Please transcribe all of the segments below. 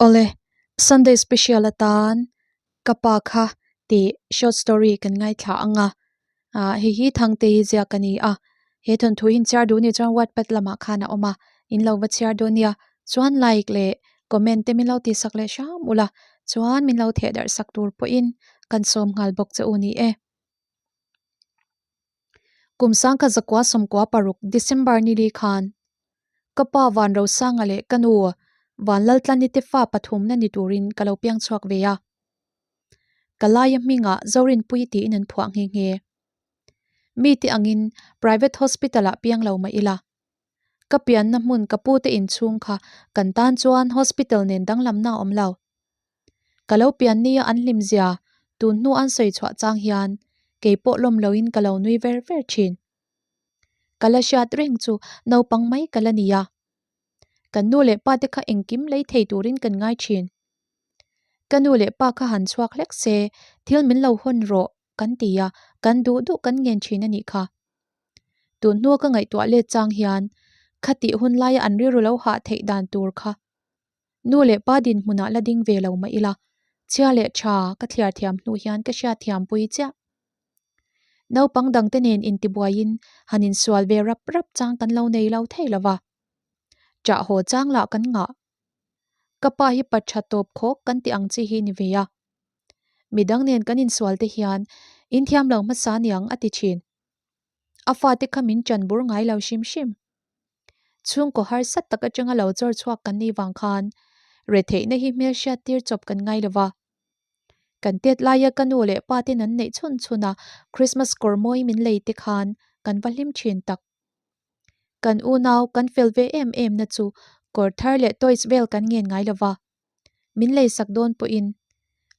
Awle, Sunday special atan ka pa kha tih short story kan ngaithla ang a, ah hei hi Thangtei ziak a ni a, he thawnthu hi inchhiar duh nih chuan wattpad lamah khan a awm a, in lo va chhiar dawn nia, chuan like leh comment te min lo tihsak leh hram ula, chuan min lo theh darh sak tur pawhin kan sawm nghal bawk che u ni e. Kum sangkhat zakua sawmkua paruk December ni li khan ka pa Van Rosanga leh ka nu Van Laltlani te fa pathumna ni turin ka lo piang chhuak ve a. Ka laia hmingah Zorinpui tiin an phuah nghe nghe. Mite angin private hospital ah piang lo mah ila. Ka pianna hmun ka pute inchhung kha kan tan chuan hospital nen danglamna a awm lo. Ka lo pian nia an hlim zia tun hnu an sawi chhuah chang hian kei pawh lawm loin ka lo nui ver ver thin. Ka la hriat reng chu naupang mai ka la ni a. Kan nu leh pa te kha engkim lei thei turin kan ngai thin. Ka nu leh pa kha han chhuak hlek se thil min lo hawn rawh kan ti a, kan duh duh kan ngen thin a nih kha. Tun hnua ka ngaihtuah let chang hian khatih hun laia an rilru lo hah theih dan tur kha Nu leh pa dinhmunah la ding ve lo mah ila, chhia leh tha ka thliar thiam hnu hian ka hriat thiam pui chiah. Naupang dangte nen intibuaiin han insual ve rap rap chang kan lo nei lo thei lo va. Ṭah haw chang lah kan ngah. Ka pa hi pa ṭha tawp khawk kan ti ang chi hi ni ve a. Midang nen kan insual te hian inthiam lo hmasa niang a ti ṭhin. A fate kha min ṭan bur ngai lo hrim hrim. Chhungkaw harsat tak atanga lo chawr chhuak kan nih vang khan retheihna hi hmelhriat tir chawp kan ngai lo va. Kan tet laia ka nu leh pa ten an neih chhun chhun a Christmas kawr mawi min lei te khan kan va hlim thin tak. Kan unau kan fel ve em em na chu kawr thar leh toys vel kan ngen ngai lo va. Min lei sak dawn pawhin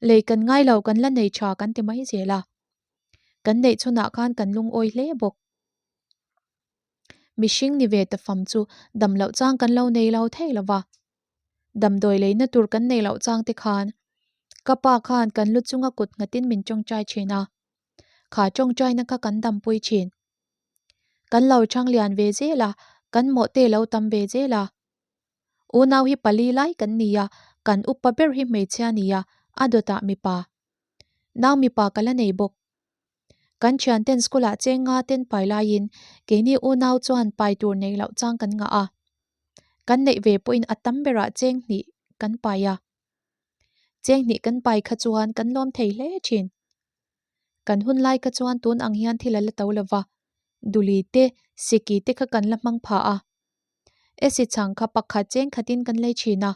lei kan ngai lo kan la nei tha kan ti mai zel a. Kan neih chhunah khan kan lungawi hle bawk. Mihring ni ve ta fam chu dam loh chang kan lo nei lo thei lo va. Damdawi leina tur kan nei loh chang te khan ka pa khan kan lu chunga kut nghatin min tawngtai thin a, kha tawngtaina kha kan dampui thin. Kan lo chang lian ve zel a, kan mawhte lo tam ve zel a. Unau hi pali lai kan ni a, kan upa ber hi hmeichhia ni a, a dawtah mipa. Nau mipa ka la nei bawk. Kan thianten school ah cheng nga ten pai laiin keini unau chuan pai tur neih loh chang kan ngah a. Kan neih ve pawhin a tam berah cheng hnih kan pai a. Cheng hnih kan pai kha chuan kan lawm thei hle thin. Kan hun lai kha chuan tun ang hian thil a la to lova, duli te, siki te kha kan la hmang pha a. Esi chhang kha pakhat cheng khatin kan lei thin a,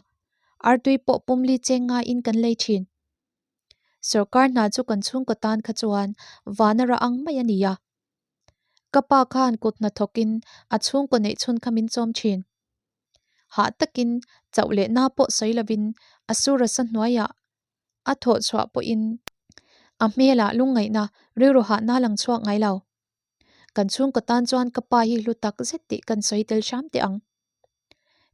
artui pawh pumli cheng ngaiin kan lei thin. Sorkar hna chu kan chhungkaw tan kha chuan vana rah ang mai a ni a. Ka pa khan kut hna thawkin a chhungkaw neih chhun kha min chawm thin. Hah takin chauh leh na pawh sawi lovin a sur a sa hnuaiah a thawh chhuah pawhin a hmelah lungngaihna rilru hahna lang chhuak ngai lo. Kan chhungkaw tan chuan ka pa hi hlu tak zet tih kan sawi tel hram teh ang.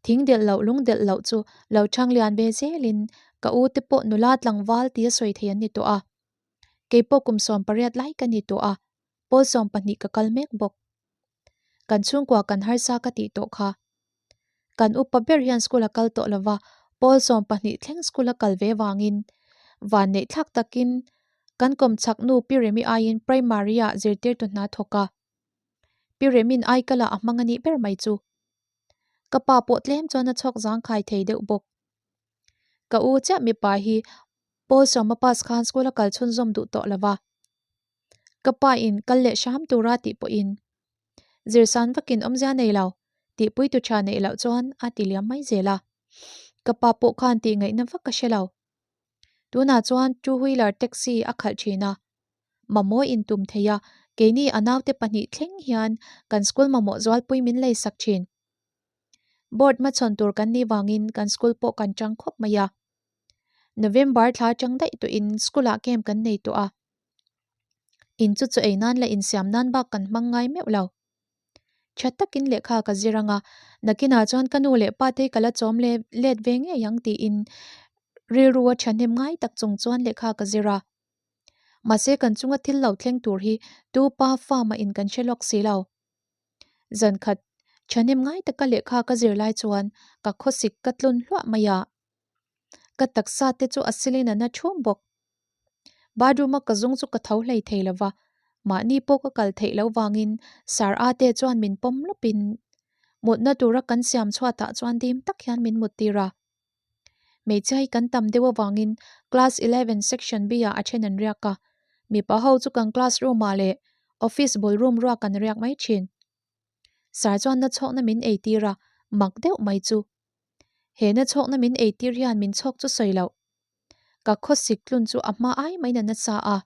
Thing delh loh lung delh loh chu lo chhang lian ve zelin ka u te pawh nula tlangval tia sawi thei an ni tawh a. Kei pawh kum 18 lai ka ni tawh a, pawl 12 ka kal mek bawk. Kan chhungkua kan harsa ka tih tawh kha. Kan upa ber hian school a kal tawh lova, pawl 12 thleng school a kal ve vangin vanneih thlak takin kan kawmchhak nu Pi Remi aiin primary ah zirtirtu hna thawk a. Pi Remin aikala a hmang a nih ber mai chu. Ka pa pawh tlem chuan a chhawk zangkhai thei deuh bawk. Ka u chiah mipa hi Paul sawma pass khan school a kal chhunzawm duh tawh lo va. Ka pa in kal leh hram tura tih pawhin zirsan vakin awmzia nei lo tihpui tu tha neih loh chuan a ti liam mai zel a. Ka pa pawh khan tih ngaihna vak ka hre lo. Tunah chuan two wheeler taxi a khalh thin a. Mamawh in tum thei a, keini a naute pahnih thleng hian kan school mamawh zualpui min lei sak thin. Board hmachhawn tur kan nih vangin kan school pawh kan chang khawp mai a. November thla chang daih tawhin school ah camp kan nei tawh a. In chu chaw ei nan leh insiam nan bak kan hmang ngai meuh lo. Tha takin lehkha ka zir ang a, nakinah chuan ka nu leh pa te ka la chawm leh let ve ngei ang tiin rilru a thahnem ngai tak chung chuan lehkha ka zir a. Mahse kan chunga thil lo thleng tur hi tu pa fa mah in kan hre lawk si lo. Zan khat thahnem ngai taka lehkha ka zir lai chuan ka khawsik ka tlun hluah mai a. Ka taksa te chu a silin a na ṭhum bawk. Bathroom a ka zung chu ka tho hlei thei lo va, mahni pawh ka kal theih loh vangin Sir Ate chuan min pawm lawpin mutna tura kan siam chhuatah chuan dim tak hian min muttir a. Hmeichhia hi kan tam deuh avangin class 11 section B ah a then an riak a, mipa ho chu kan class room ah leh office bul room ruak an riak mai thin. Sir chuan na chhawkna min ei tir a, mak deuh mai chu. He na chhawkna min ei tir hian min chhawk chu sawi loh. Ka khawsik tlun chu a hma ai maiin a nasa a.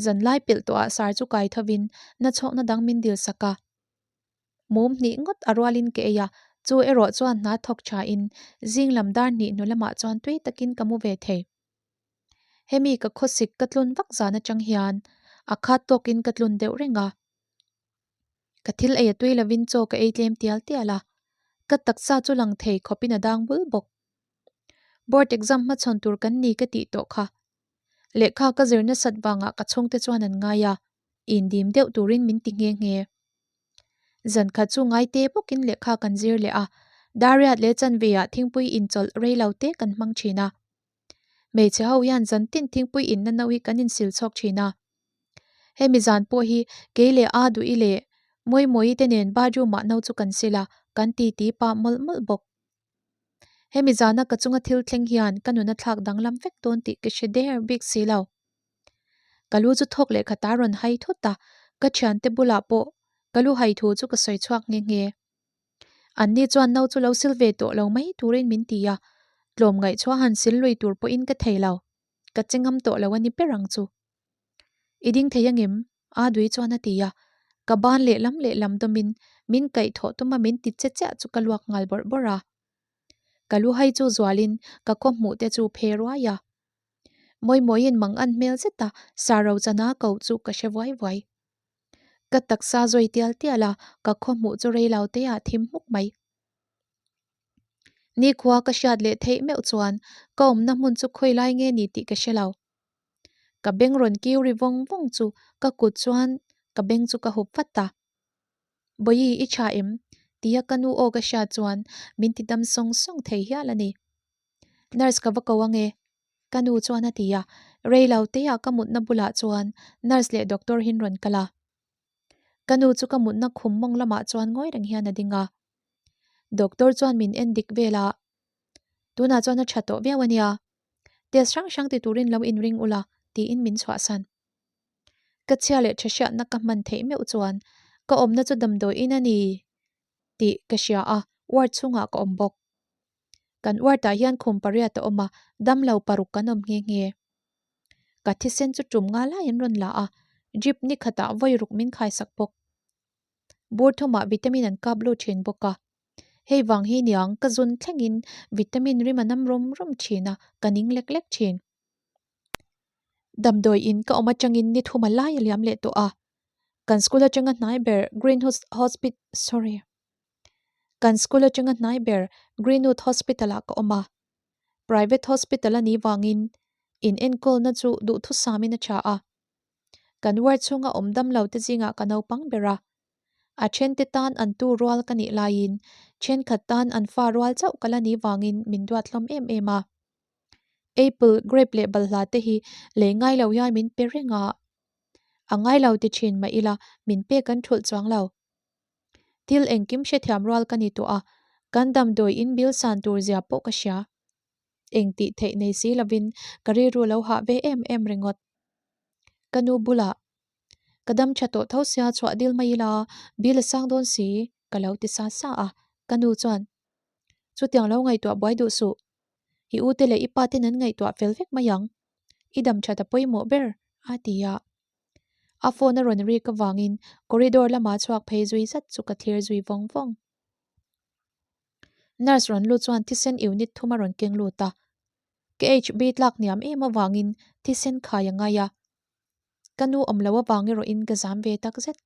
Zanlai pelh tawhah sir chu kai thovin na chhawkna dang min dil sak a. Mum hnih ngawt a rualin ka ei a, chu erawh chuan hna thawk thain zing lam dar hnih hnu lamah chuan tui takin ka mu ve thei. Hemi ka khawsik ka tlun vak zan atang hian a khat tawkin ka tlun deuh reng a. Ka thil ei a tui lovin chaw ka ei tlem tial tial a, ka taksa chu lang thei khawpin a dang bul bawk. Board exam hmachhawn tur kan ni ka tih tawh kha. Lehkha ka zir nasat vangah ka chhungte chuan an ngai a, indim deuh turin min ti nghe nghe. Zan khat chu ngaite bawkin lehkha kan zir leh a, Dariat leh Chanveah thingpui inchawlh rei lo te kan hmang thin a. Hmeichhe ho hian zan tin thingpui inna no hi kan insil chhawk thin a. Hemi zan pawh hi kei leh a duhi leh Mawimawii te nen bathroom ah no chu kan sil a, kan titi pah mawlh mawlh bawk. Hemi zana ka chunga thil thleng hian ka nun a thlak danglam vek dawn tih ka hre der bik si lo. Ka lu chu thawk leh khat a rawn hai thut a, ka thiante bulah pawh ka lu hai thu chu ka sawi chhuak nghe nghe. Anni chuan no chu lo sil ve tawh lo mai turin min ti a, tlawmngaih chhuah han sil lui tur pawhin ka thei lo, ka che ngam tawh lo a ni ber ang chu. I ding thei angem? A dui chuan a ti a, ka ban lehlam lehlam dawmin min kaih thawh tuma min ti che chiah chu ka luak nghal bawrh bawrh a. Ka lu hai chu zualin ka khaw hmuh te chu phe ruai a. Mawimawiin mang an hmel zet a, Saro chana ko chu ka hre vuai vuai. Ka taksa zawi tial tial a, ka khaw hmuh chu rei lo te ah thim hmuk mai. Nikhua ka hriat leh theih meuh chuan ka awmna hmun chu khawi lai nge ni tih ka hre lo. Ka beng rawn kiu ri vawng vawng chu ka kut chuan ka beng chu ka hup vat a. Bawihi i tha em? tia ka nu aw ka hriat chuan min ti dam sawng sawng thei hial a ni. Nurse ka va ko ange ka nu chuan a ti a, rei lo te ah ka mutna bulah chuan nurse leh doctor hin rawn kal a. Ka nu chu ka mutna khum mawng lamah chuan ngawi reng hian a ding a. Doctor chuan min en dik vel a, tunah chuan a tha tawh viau a nia, test hrang hrang ti turin lo inring ula tiin min chhuahsan. Ka chhia leh tha hriatna ka hman theih meuh chuan ka awmna chu damdawi in a ni tih ka hria a, ward chhungah ka awm bawk. Kan ward ah hian khum pariat a awm a, damlo paruk kan awm nghe nghe. Ka thisen chu tum nga lai an rawn la a, drip ni khatah vawi ruk min khaisak bawk. Bur thumah vitamin an kap lut thin bawk a. Hei vang hi niang ka zun thlengin vitamin rim a nam rum rum thin a, ka ning lek lek thin. Damdawi in ka awm atangin ni thum a lai a liam leh tawh a. Kan school atanga hnai ber Greenhouse Hospit sorry. Kan school atanga hnai ber Greenwood Hospital ah ka awm a. Private hospital a nih vangin in enkawlna chu duhthusamin a tha a. Kan ward chhunga awm dam lo te zingah ka naupang ber a. A thente tan an tu rual ka nih laiin thenkhat tan an fa rual chauh ka la nih vangin min duat hlawm em em a. Apple, grape leh balhla te hi lei ngai lo hian min pe reng a. A ngai lo ti thin mah ila min pek an thulh chuang lo. Thil engkim hrethiam rual ka ni tawh a, kan damdawi in bill san tur zia pawh ka hria. Eng tih theih nei si lovin ka rilru lo hah ve em em ringawt. Ka nu bulah ka dam tha tawh tho sia chhuah dil mai ila bill a sang dawn si ka lo ti sa sa a, ka nu chuan chutiang lo ngaihtuah buai duh suh. I ute leh i pa ten an ngaihtuah fel vek mai ang. I dam that a pawimawh ber a ti a. A phone a rawn rik avangin corridor lama chhuak phei zui zat chu ka thlir zui vawng vawng. Nurse rawn lut chuan thisen unit thum a rawn keng lut a. Ka HB tlak hniam em avangin thisen khai a ngai a. Ka nu awm lo avang erawhin ka zam ve tak zet.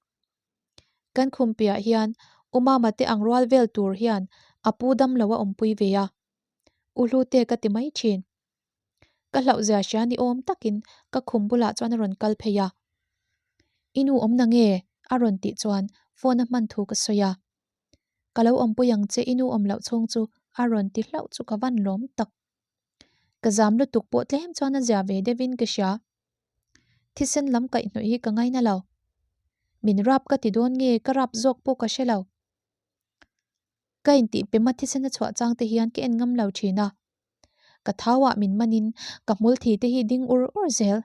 Kan khum piah hian U Mama te ang rual vel tur hian a pu dam lo a awmpui ve a. U Hlute ka ti mai thin. Ka hlauh zia hria ni awm takin ka khum bulah chuan a rawn kal phei a. I nu awm na nge? a rawn tih chuan phone a hman thu ka sawi a. Ka lo awmpui ang che i nu awm loh chhung chu a rawn ti hlauh chu ka van lawm tak. Ka zam lutuk pawh tlem chuan a zia ve deuhin ka hria. Thisen lam kaihhnawih hi ka ngaina lo. Min rap ka ti dawn nge ka rap zawk pawh ka hre lo. Ka intih pema thisen a chhuah chang te hian ka en ngam lo thin a. Ka thauah min manin ka hmul thi te hi ding ur ur zel.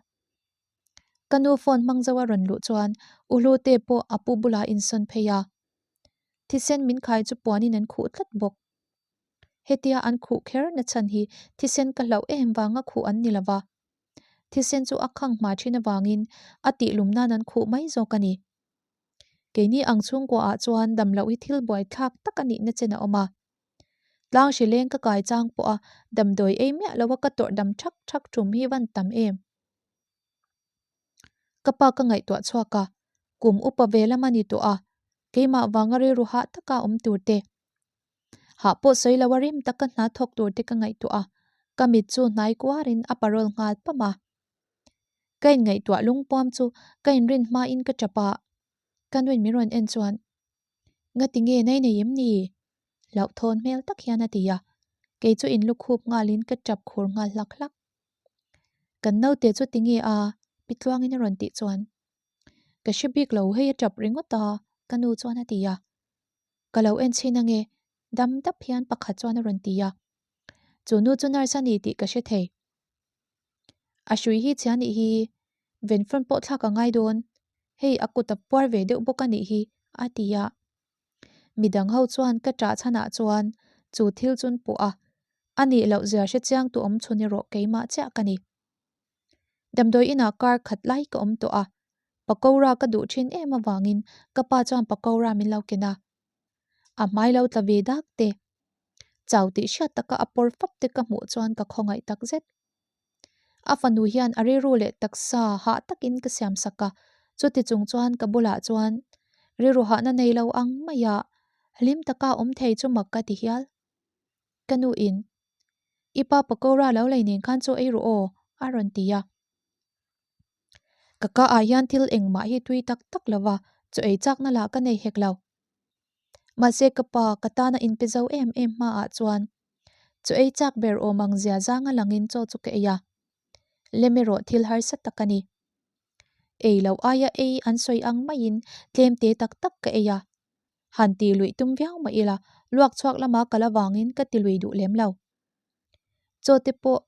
Ka nu phone hmang zo a rawn luh chuan U Hlute pawh a pu bulah a insawn phei a. Thisen min khai chu puanin an khuh tlat bawk. Hetia an khuh kher na chhan hi thisen ka hlauh em vanga khuh an ni lova. Thisen chu a khang hma thin avangin a tihlum nan an khuh mai zawk a ni. Keini ang chhungkua ah chuan damloh hi thil buaithlak tak a nihna chen a awm a. Tlang hri leng ka kai chang pawh a damdawi ei miah lo a ka tawrh dam thak thak tum hi van tam em. Ka pa ka ngaihtuah chhuak a, kum upa ve lam a ni tawh a, keimah vanga rilru hah taka awm tur te. Hah pawh sawi lo a rim taka hna thawk tur te ka ngaihtuah a, ka mit chu hnai kuarin a parawl nghal pam a. Ka inngaihtuah lungpuam chu ka inrin hmain ka tap a, ka nuin min rawn en chuan, Ngati nge nei nei em ni? Hlauhthawn hmel tak hian a ti a, kei chu inlukhup nghalin ka tap khur nghal hlak hlak. Kan naute chu ti nge a? Pi Tluangin a rawn tih chuan, Ka hre bik lo, hei a tap ringawt a, ka nu chuan a ti a. Ka lo en chhin ange, dam dap hian pakhat chuan a rawn ti a. Chu nu chu nurse a ni tih ka hre thei. A hrui hi chhia nih hi, venfrawn pawh thlak a ngai dawn, hei a kut a puar ve deuh bawk a nih hi, a ti a. Midang ho chuan ka ṭah chhanah chuan chu thil chun pawh a, a nih loh zia hre chiang tu awm chhun erawh keimah chiah ka ni. Damdawi inah kar khat lai ka awm tawh a, pakora ka duh ṭhin em avangin ka pa chuan pakora min lo ken a. A hmai lo tla ve dak te. Chau tih hriat taka a pawr fap te ka hmuh chuan ka khawngaih tak zet. A fanu hian a rilru leh taksa hah takin ka siam sak a, chuti chung chuan ka bulah chuan rilru hahna nei lo ang maia hlim taka awm thei chu mak ka ti hial. Ka nu in, I pa pakora lo lei nen khan chaw ei rawh aw, a rawn ti a. Ka ka ah hian thil engmah hi tui tak tak lova chaw ei chakna lah ka nei hek lo. Mahse ka pa ka tana inpe zo em em hmaah chuan chaw ei chak ber awm ang zia zanga langin chaw chu ka ei a. Lem erawh thil harsa tak a ni. Ei loh aia ei an sawi ang maiin tlem te tak tak ka ei a. Han ti luih tum viau mah ila luak chhuak lama kal avangin ka ti lui duh lem lo. Chaw te pawh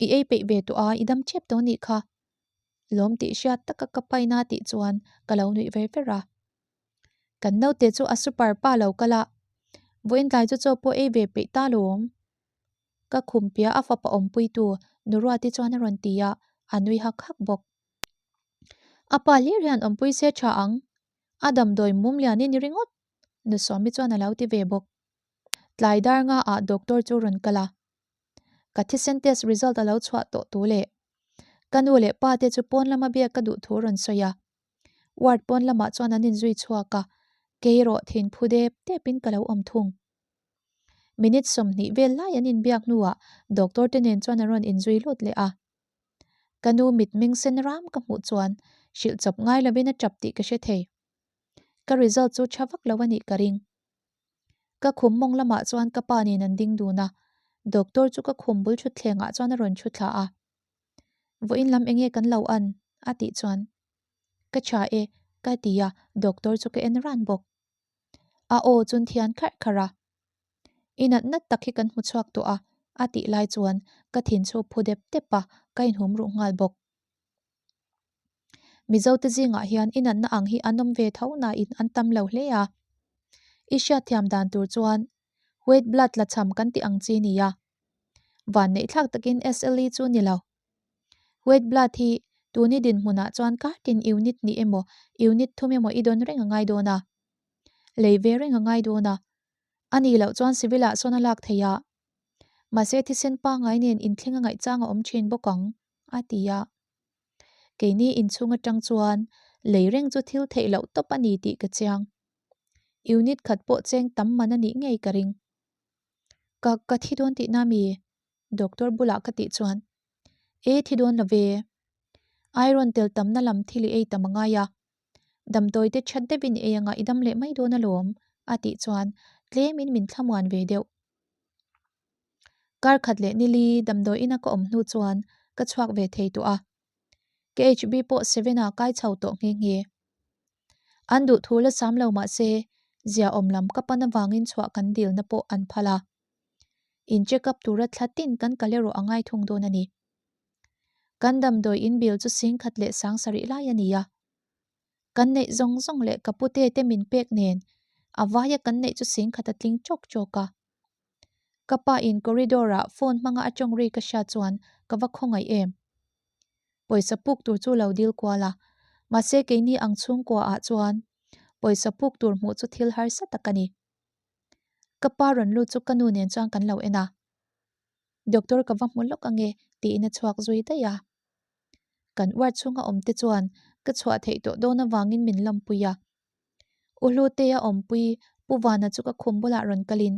i ei peih ve tawh a, i dam ṭhep tawh nih kha. Lawm tih hriat taka ka paina tih chuan ka lo nuih ver ver a. Kan naute chu a super pa lo kal a, vawiin tlai chu chaw pawh ei ve peih ta lawm. Ka khum piah a fapa awmpuitu Nuruati chuan a rawn ti a, a nui hak hak bawk. A pa hlir hian awmpui se tha ang, a damdawi mum lian i ni ringawt, Nusawmi chuan a lo ti ve bawk. Tlai dar nga ah doctor chu rawn kal a, ka thisen test result a lo chhuah tawh tu leh ka nu leh pa te chu pawn lama biak ka duh thu rawn sawi a. Ward pawn lamah chuan an inzui chhuak a, kei erawh thin phu dep depin ka lo awm thung. Minute 20 vel lai an inbiak hnuah doctor te nen chuan an rawn inzui lut leh a. Ka nu mitmeng sen ram ka hmuh chuan hrilh chawp ngai lovin a tap tih ka hre thei. Ka result chu tha vak lo a nih ka ring. Ka khum mawng lamah chuan ka pa nen an ding dun a, doctor chu ka khum bul thutthlengah chuan a rawn thu thla a. Vawiin lam enge kan lo an? a tih chuan Ka tha e ka ti a, doctor chu ka en ran bawk. A aw chun thian kharh kharh a. I nat nat tak hi kan hmu chhuak tawh a a tih lai chuan ka thin chu phu dep dep a, ka inhum ruh nghal bawk. Mizote zingah hian i natna ang hi an awm ve tho nain an tam lo hle a. I hriatthiam dan tur chuan white blood la cham kan tih ang chi nia. Vanneih thlak takin SLE chu ni lo. White blood hi tuni dinhmunah chuan kartin unit nih emaw unit thum emaw i dawn reng a ngai dawn a. Lei ve reng a ngai dawn a. A nih loh chuan civil ah sawn a lak theih a. Mahse thisen pangngai nen inthleng a ngaihchang a awm thin bawk ang, a ti a. Keini inchhung atang chuan lei reng chu thil theih loh tawp a ni tih ka chiang. Unit khat pawh cheng tam man a nih ngei ka ring. Ka ka thi dawn tihna mi? Doctor bulah ka tih chuan, E thi dawn lo ve. Iron tel tamna lam thil i ei tam a ngai a. Damdawi te that deuhin i ei anga i dam leh mai dawn alawm, a tih chuan tlemin min thlamuan ve deuh. Kar khat leh nili damdawi ina ka awm hnu chuan ka chhuak ve thei tawh a. KHB pawh Sevena kai chho tawh nghe nghe. An duh thu la sam lo mah se, zia awm lam ka pan avangin chhuah kan dilna pawh an phal a. In check up tura thla tin kan kal erawh a ngai thung dawn a ni. Kan damdawi in bill chu sing khat leh sang sarih lai a ni a. Kan neih zawng zawng leh ka pute te min pek nen a vaia kan neih chu sing khat a tling chawk chawk a. Ka pa in corridor ah phone hmanga a tawng ri ka hriat chuan ka va khawngaih em. Pawisa puk tur chu lo dil kual a, mahse keini ang chhungkua ah chuan pawisa puk tur hmuh chu thil harsa tak a ni. Ka pa rawn lut chu ka nu nen chuan kan lo en a. Doctor ka va hmu lawk ange tiin a chhuak zui daih a. Kan ward chhunga awm te chuan ka chhuah theih tawh dawn avangin min lawmpui a. U Hlutea awmpui Pu Vana chu ka khum bulah rawn kalin,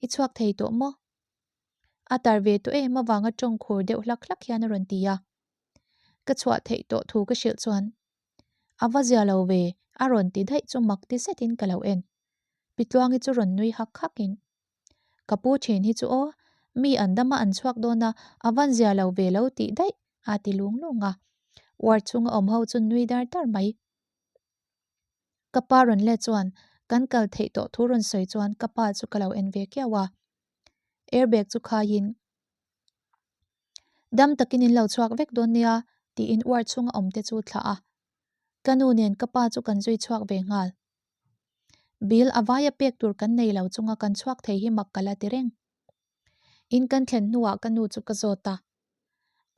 I chhuak thei tawh maw? A tar ve tawh em avanga tawng khur deuh hlak hlak hian a rawn ti a. Ka chhuah theih tawh thu ka hrilh chuan, A va zia lo ve, a rawn ti daih chu mak ti zetin ka lo en. Pi Tluangi chu rawn nui hak hakin, Ka pu thin hi chu aw, mi an dama an chhuak dawn a, a van zia lo ve lo tih daih, a ti lung lung a. Ward chhunga awm ho chu nui dar dar mai. Ka pa rawn let chuan kan kal theih tawh thu rawn sawi chuan ka pa chu ka lo en ve kiau a. Airbag chu khaiin dam takin in lo chhuak vek dawn nia tiin ward chhunga awm te chu thlah a. Ka nu nen ka pa chu kan zui chhuak ve nghal. Bill a vaia pek tur kan nei lo chunga kan chhuak thei hi mak ka la ti reng. In kan thlen hnuah ka nu chu ka zawt a.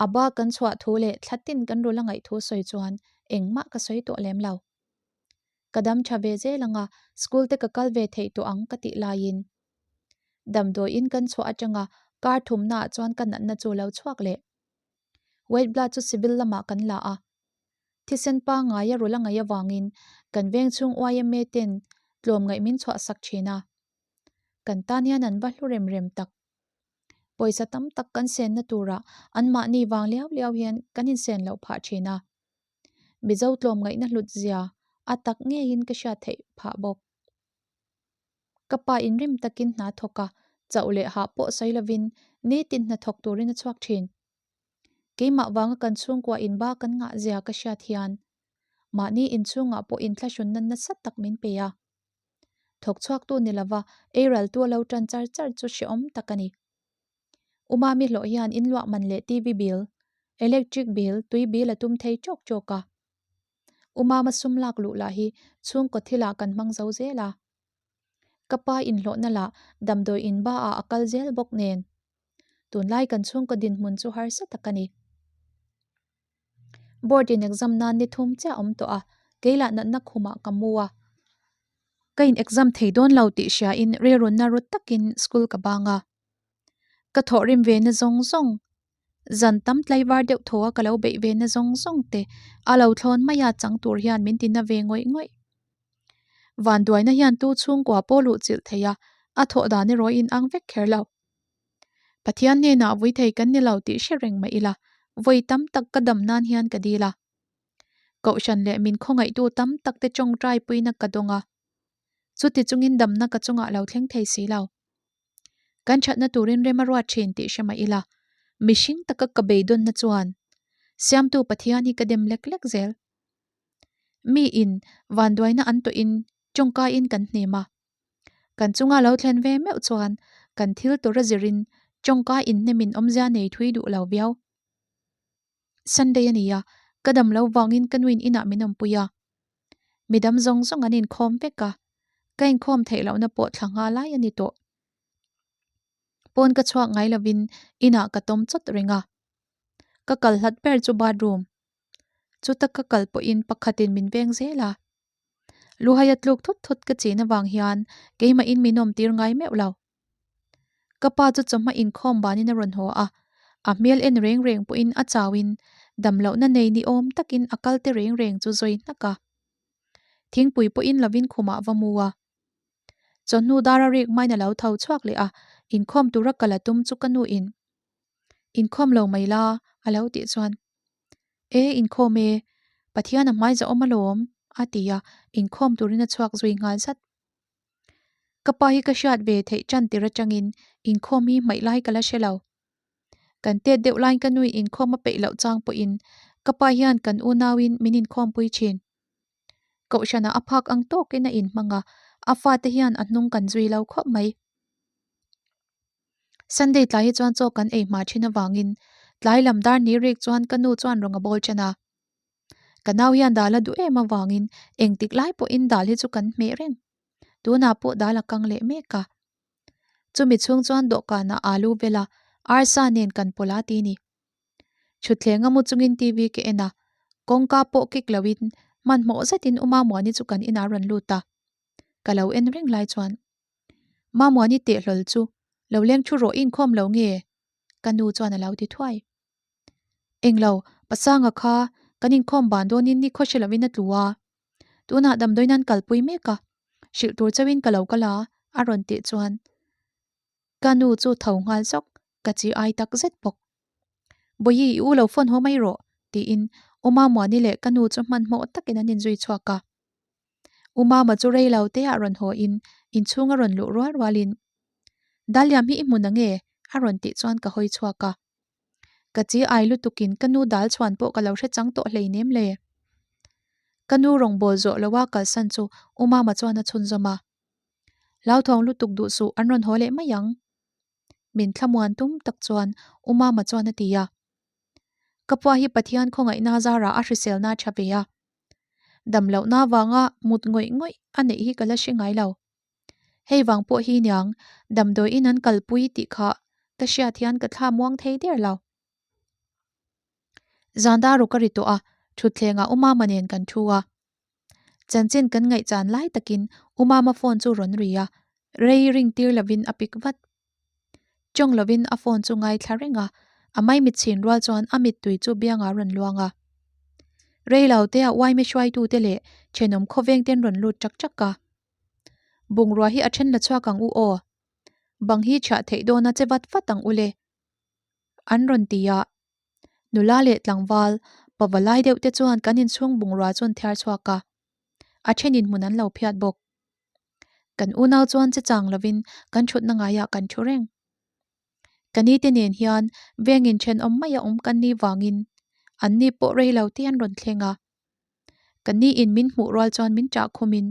A ba kan chhuah thu leh thla tin kan rul a ngaih thu sawi chuan engmah ka sawi tawh lem lo. Ka dam tha ve zel anga school te ka kal ve theih tawh ang ka tih laiin damdawiin kan chhuah atanga kar thumnaah chuan ka natna chu lo chhuak leh. White blood chu civil lamah kan la a. Thisen pangngaia rul a ngaih avangin kan veng chhung yma ten tlawmngaih min chhuahsak thin a. Kan tan hian an va hlu rem rem tak. Pawisa tam tak kan senna turah anmahni vang liau liau hian kan insen loh phah thin a. Mizo tlawmngaihna hlut zia a tak ngeiin ka hriat theih phah bawk. Ka pa inrim takin hna thawk a, chauh leh hah pawh sawi lovin nitin hna thawk turin a chhuak thin. Keimah vanga kan chhungkua inba kan ngah zia ka hriat hian mahni inchhungah pawh inthlahrunna nasa tak min pe a. Thawk chhuaktu ni lova eiraltu a lo tan char char chu hrehawm tak a ni. U Mami hlawh hian inluah man leh TV bill, electric bill, tui bill a tum thei chawk chawk a. U Mama sum lak luh lah hi chhungkaw thilah kan hmang zo zel a. Ka pa inhlawhna lah damdawi in ba ah a kal zel bawk nen. Tunlai kan chhungkaw dinhmun chu harsa tak a ni. Board in exam nan ni thum chiah awm tawh a, kei lah natna khumah ka mu a. Ka in exam thei dawn lo tih hria in rilrunna ru takin school ka bang a. Ka thawhrim ve na zawng zawng, zan tam tlaivar deuh thaw a ka lo beih ve na zawng zawng te a lo thlawn mai a chang tur hian min ti na ve ngawih ngawih. Vanduaina hian tu chhungkua pawh luh chilh thei a, a thawh dan erawh in ang vek kher lo. Pathian hnenah vui thei kan ni lo tih hre reng mah ila, vawi tam tak ka dam nan hian ka dil a. Kohhran leh min khawngaihtu tam tak te tawngtai puina ka dawng a. Chuti chungin damna ka chungah lo thleng thei si lo. Kan thatna turin rem a ruat thin tih hre mah ila, mihring taka ka beidawnna chuan Siamtu Pathian hi ka dem lek lek zel. Mi in vanduaina an tawhin tawngkaiin kan hnem a. Kan chunga lo thlen ve meuh chuan kan thil tura zirin tawngka inhnemin awmzia nei thui duh lo viau. Sunday a ni a, ka dam lo vangin ka nuin inah min awmpui a. Midam zawng zawng an inkhawm vek a, ka inkhawm theih lohna pawh thla ngha lai a ni tawh. Pawn ka chhuak ngai lovin inah ka tawm chawt reng a. Ka kal hlat ber chu bathroom. Chuta ka kal pawhin pakhatin min veng zel a. Luhaia tluk thut thut ka chin avang hian keimahin min awm tir ngai meuh lo. Ka pa chu chawhma inkhawm banin a rawn haw a, a hmel en reng reng pawhin a chauin damlohna nei ni awm takin a kal te reng reng chu zawi hnak a. Thingpui pawhin lovin khumah va mu a. Chawhnu dar a rik hmain a lo tho chhuak leh a, inkhawm tura kal a tum chu ka nuin Inkhawm lo mai la a lo tih chuan E inkhawm e, Pathian a hmai zahawm alawm a ti a, inkhawm turin a chhuak zui nghal zat. Ka pa hi ka hriat ve theih tan tir atangin inkhawm hi hmaih lai ka la hre lo. Kan tet deuh laiin ka nui inkhawm a peih loh chang pawhin ka pa hian kan unauin min inkhawmpui thin. Kohhranah a phak ang tawkin a inhmang a, a fate hian a hnung kan zui lo khawp mai. Sunday tlai hi chuan chaw kan ei hma thin avangin tlai lam dar ni rik chuan ka nu chuan rawn a bawl ṭan a. Ka nau hian dal a duh em avangin engtik lai pawhin dal hi chu kan hmeh reng. Tunah pawh dal a kang leh mek a. Chumi chhung chuan dawhkanah alu vel a, arsa nen kan pawlh a ti ni. Thutthleng a mu chungin TV ka en a, kawngka pawh kik loin hmanhmawh zetin U Mamuani chu kan inah a rawn lut a. Ka lo en reng lai chuan Mamuani teh hlawl chu lo leng thu rawh inkhawm lo nge? Ka nu chuan a lo ti thuai. Englo, Pasanga kha kan inkhawm ban dawnin ni khaw hre lovin a tlu a. Tunah damdawiin an kalpui mek a, hrilh tur chauhin ka lo kal a, a rawn tih chuan ka nu chu tho nghal zawk, ka chi ai tak zet bawk. Bawihi, i u lo phone haw mai rawh, tiin U Mamuani leh ka nu chu hmanhmawh takin an inzui chhuak a. U Mama chu rei lo te ah rawn haw in inchhung a rawn luh rual rual in, Daliam hi i hmun ange? a rawn tih chuan ka hawi chhuak a. Ka chi ai lutuk in ka nu dal chhuan pawh ka lo hre chang tawh hleinem le. Ka nu rawngbâwl zawh lo a kalsan chu U Mama chuan a chhunzawm a. Hlauthawng lutuk duh suh an rawn haw leh mai ang. Min thlamuan tum tak chuan U Mama chuan a ti a. Ka pua hi Pathian khawngaihna zarah a hriselna a tha ve a. Dam lohna avanga mut ngawih ngawih a neih hi ka la hre ngai lo. Hei vang pawh hi niang damdawiin an kalpui tih kha ka hriat hian ka thla muang thei der lo. Zan dar ruk a ri tawh a, thutthlengah U Mama nen kan thu a. Chanchin kan ngaihchan lai takin U Mama phone chu rawn ri a, rei ring tir lovin a pick vat. Chawng lovin a phone chu ngaithla reng a, a maimit chhin rual chuan a mittui chu biangah a rawn luang a. Rei lo te a uaime hruaitute leh thenawm khawveng ten rawn lut chak chak a. Bungrua hi a then la chhuak ang u aw. Bang hi chhiah theih dawn a che vat vat ang u le. An rawn ti a. Nula leh tlangval, pava lai deuh te chuan kan inchhung bungrua chu an thiar chhuak a. A thenin hmun an lo phiat bawk. Kan unau chuan che chang lovin kan thutna ngaiah kan thu reng. Ka ni te nen hian vengin thenawm mai a awm kan ni vangin an ni pawh rei lo te an rawn thleng a. Ka ni in min hmuh rual chuan min ṭah khumin,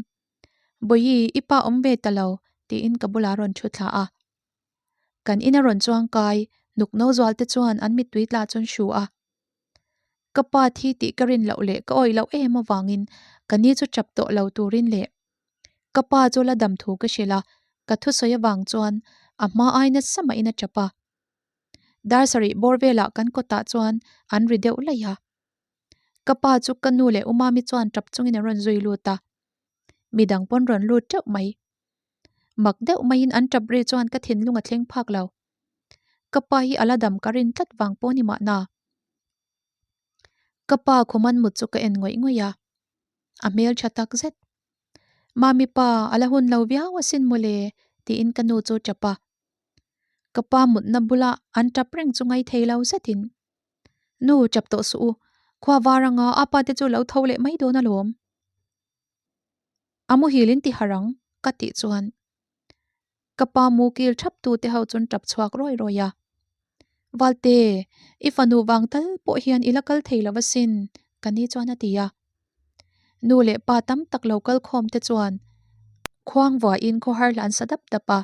Bawihi, i pa awm ve ta lo, tiin ka bulah a rawn thu thla a. Kan ina rawn chuang kai nuk no zual te chuan an mittui tla chu an hru a. Ka pa thi tih ka rin loh leh ka awih loh em avangin ka ni chu chap tawh lo turin leh ka pa chu la dam thu ka hrilh a, ka thusawi avang chuan a hma ai nasa mahin a chap a. Dar sarih bawr velah kan kawtah chuan an ri deuh laih a. Ka pa chu ka nu leh u Mami chuan tap chungin an rawn zui lut a, midang pawn rawn lut teuh mai. Mak deuh maiin an tap ri chuan ka thinlung a thleng phak lo. Ka pa hi a la dam ka rin tlat vang pawh ni mahna. Ka pa khuman mut chu ka en ngawih ngawih a, a hmel tha tak zet. Mami pa, a la hun lo viau asin mawle tiin ka nu chu tap a. Ka pa mutna bula an tap reng chu ngaithei lo zetin, Nu, tap tawh suh u, khua var anga a pa te chu lo tho leh mai dawn alawm. A muhil in ti harh ang, ka tih chuan ka pa mu kil thap tu te ho chuan tap chhuak rawi rawi a. Valte, i fanu vang tal pawh hian i la kal thei lo asin, ka ni chuan a ti a. Nu leh pa tam tak lo kal khawm te chuan khuang vuahin khawhar hla an sa dap dap a.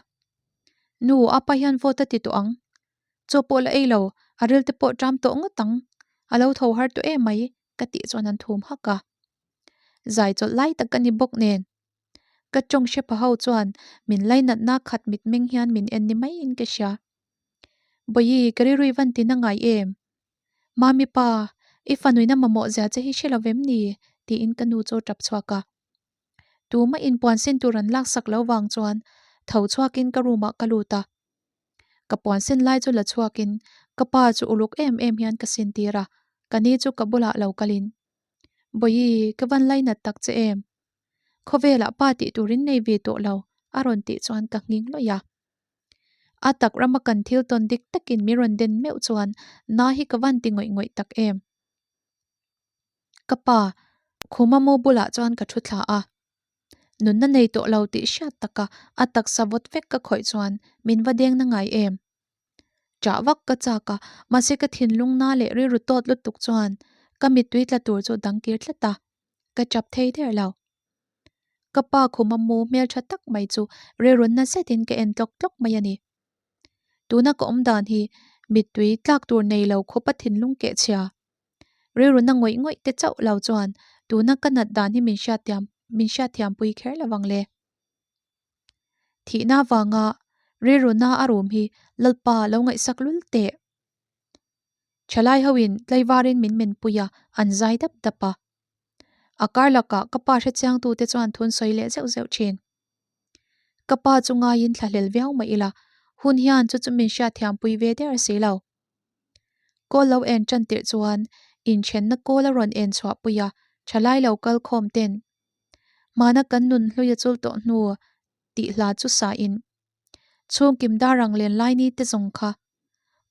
Nu, apa hian vote a ti tawh ang. Chaw pawh la ei lo, a ril te pawh ṭam tawh ngawt ang. A lo tho har tawh em mai, ka tih chuan an thum hak a. Zai chawlh lai tak ka ni bawk nen. Ka tawng hre pha ho chuan min lainatna khat mitmeng hian min en ni maiin ka hria. Bawihi, ka rilru van tin a ngai em? Mami pa, i fanuina mamawh zia che hi hre lo vem ni? tiin ka nu chu a tap chhuak a. Tumah inpuan sin tur an laksak lo vang chuan tho chhuakin ka room ah ka lut a. Ka puan sin lai chu la chhuakin ka pa chu uluk em em hian ka sin tir a, ka ni chu ka bulah lo kalin, Bawihi, ka van lainat tak che em? Khawvelah pa tih turin nei ve tawh lo, a rawn tih chuan ka nghing lawih a. A tak rama kan thil tawn dik takin min rawn den meuh chuan na hi ka van ti ngawih ngawih tak em? Ka pa, khuma mu bulah chuan ka thu thla a. Nunna nei tawh lo tih hriat taka a taksa vawt vek ka khawih chuan min va deng na ngai em? Ṭah vak ka chak a, mahse ka thinlung na leh rilru tawt lutuk chuan ka mittui tla tur chu dang kir tlat a, ka ṭap thei der lo. Ka pa khuma mu hmelṭha tak mai chu rilru na zetin ka en tlawk tlawk mai a ni. Tuna ka awm dan hi mittui tlak tur nei lo khawpa thinlung kehchhia rilru na ngawih ngawih te chauh lo chuan tuna ka nat dan hi min hriatthiam min hriatthiam pui kher lo ang le. Thihna vanga rilru na a rum hi Lalpa lo ngaihsak lul teh. Thalai hoin tlaivarin min menpui a, an zai dap dap a. A kar lakah ka pa hrechiangtu te chuan thun sawi leh zeuh zeuh thin. Ka pa chu ngaiin thlahlel viau mah ila, hun hian chu chu min hriatthiampui ve der si lo. Kawl lo en tan tirh chuan inthenna kawl a rawn en chhuah pui a, thalai lo kal khawm ten Hmana kan nun hlui a chul tawh hnu tih hla chu sa in chhungkim dar ang len lai ni te zawng kha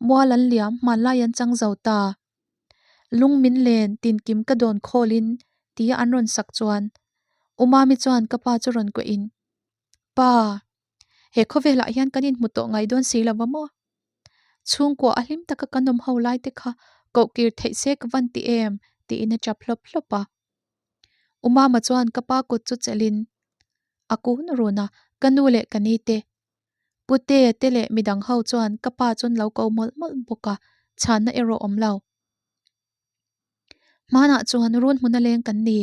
mual an liam hmanlai an chang zo ta. Lung min len tinkim ka dawn khawl in tia an rawn sak chuan U Mami chuan ka pa chu rawn kuah in Pa, he khawvelah hian kan inhmu tawh ngai dawn si lo va maw? Chhungkua a hlim taka kan awm ho lai te kha koh kir theih se ka van ti em? tiin a chap hlawp hlawp a. U Mama chuan ka pa kut chu chelhin a kun run a, ka nu leh ka ni te, Putea te leh midang ho chuan ka pa chuan lo ko mawlh mawlh bawk a, chhanna erawh awm lo. Hmanah chuan run hmuna leng kan ni.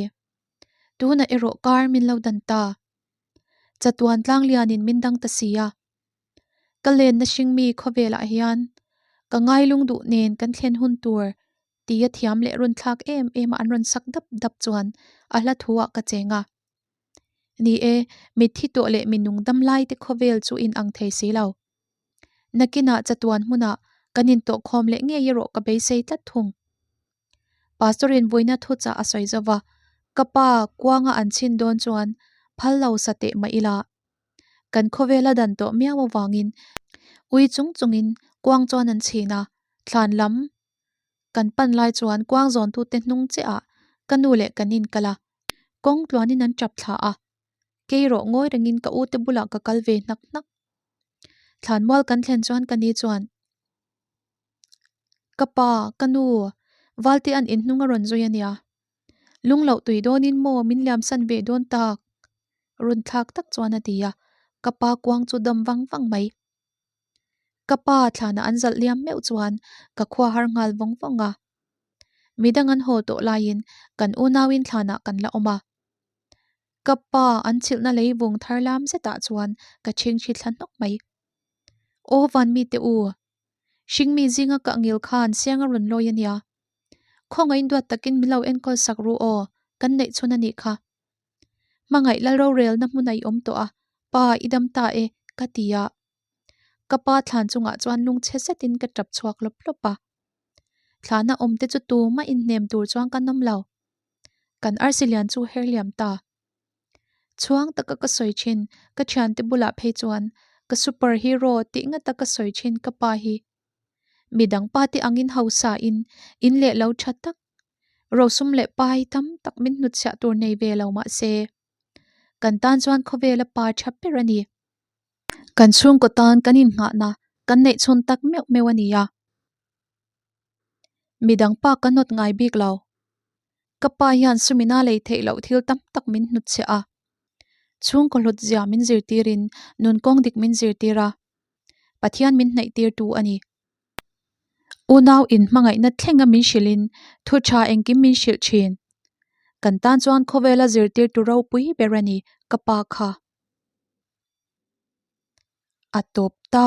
Tunah erawh kar min lo dan ta. Chatuan tlang lianin min dang ta si a. Ka lenna hringmi khawvelah hian ka ngailung duh nen kan thlen hun tur tia thiam leh rawn thlak em em a an rawn sak dap dap chuan a hla thu ah ka cheng a. Ni e, mitthi tawh leh mi nung dam lai te khawvel chu in ang thei si lo. Nakinah chatuan hmunah kan intawhkhawm leh ngei erawh ka beisei tlat thung. Pastor in vuina thuchah a sawi zo va, ka pa kuanga an chhin dawn chuan phal lo sa teh mah ila. Kan khawvela dan tawh miau avangin ui chung chungin kuang chuan an chhin a, thlan lam kan pan lai chuan kuang zawntute hnung chiahah ka nu leh ka nin kal a, kawng tluanin an tap thla a, kei rawh ngawi rengin ka ute bulah ka kal ve hnak hnak. Thlanmual kan thlen chuan ka ni chuan. Ka pa, ka nu, Valte an inhnung a rawn zui a nia. Lung loh tui dawnin maw min liamsan ve dawn tak? Run thlak tak chuan a ti a, ka pa kuang chu dam vang vang mai. Ka pa thlanah an zalh liam meuh chuan ka khua har nghal vawng vawng a. Midang an haw tawh laiin kan unauin thlanah kan la awm a. Ka pa an chhilhna lei vung thar lam zetah chuan ka chhingchhi thla hnawk mai. Aw van mite u, hringmi zinga ka ngil khan siang a rawn lawi a nia. Khawngaih duat takin min lo enkawl sak ru aw, kan neih chhun a nih kha. Hmangaih lal rorelna hmun a i awm tawh a, pa i dam ta e, ka ti a. Ka pa thlan chungah chuan lungchhe zetin ka tap chhuak lawp lawp a. Thlana awmte chu tumah inhnem tur chuan kan awm lo. Kan arsi lian chu her liam ta. Chhuang taka ka sawi thin, ka thiante bulah phei chuan ka super hero tih ngata ka sawi thin ka pa hi. Midang pa te angin hausa in, in leh lo tha tak, rosum leh pai tam tak min hnutchhiah tur nei ve lo mah se, kan tan chuan khawvela pa tha ber a ni. Kan chhungkaw tan kan innghahna kan neih chhun tak meuh meuh a ni a. Midang pa ka nawt ngai bik lo. Ka pa hian sumina lei theih loh thil tam tak min hnutchhiah a. Chhungkaw hlut zia min zirtirin nun kawng dik min zirtir a. Pathian min hnaih tirtu a ni. Unau in hmangaihna thlenga min hrilhin thu tha engkim min hrilh thin. Kan tan chuan khawvela zirtirtu ropui ber a ni ka pa kha. A tawp ta.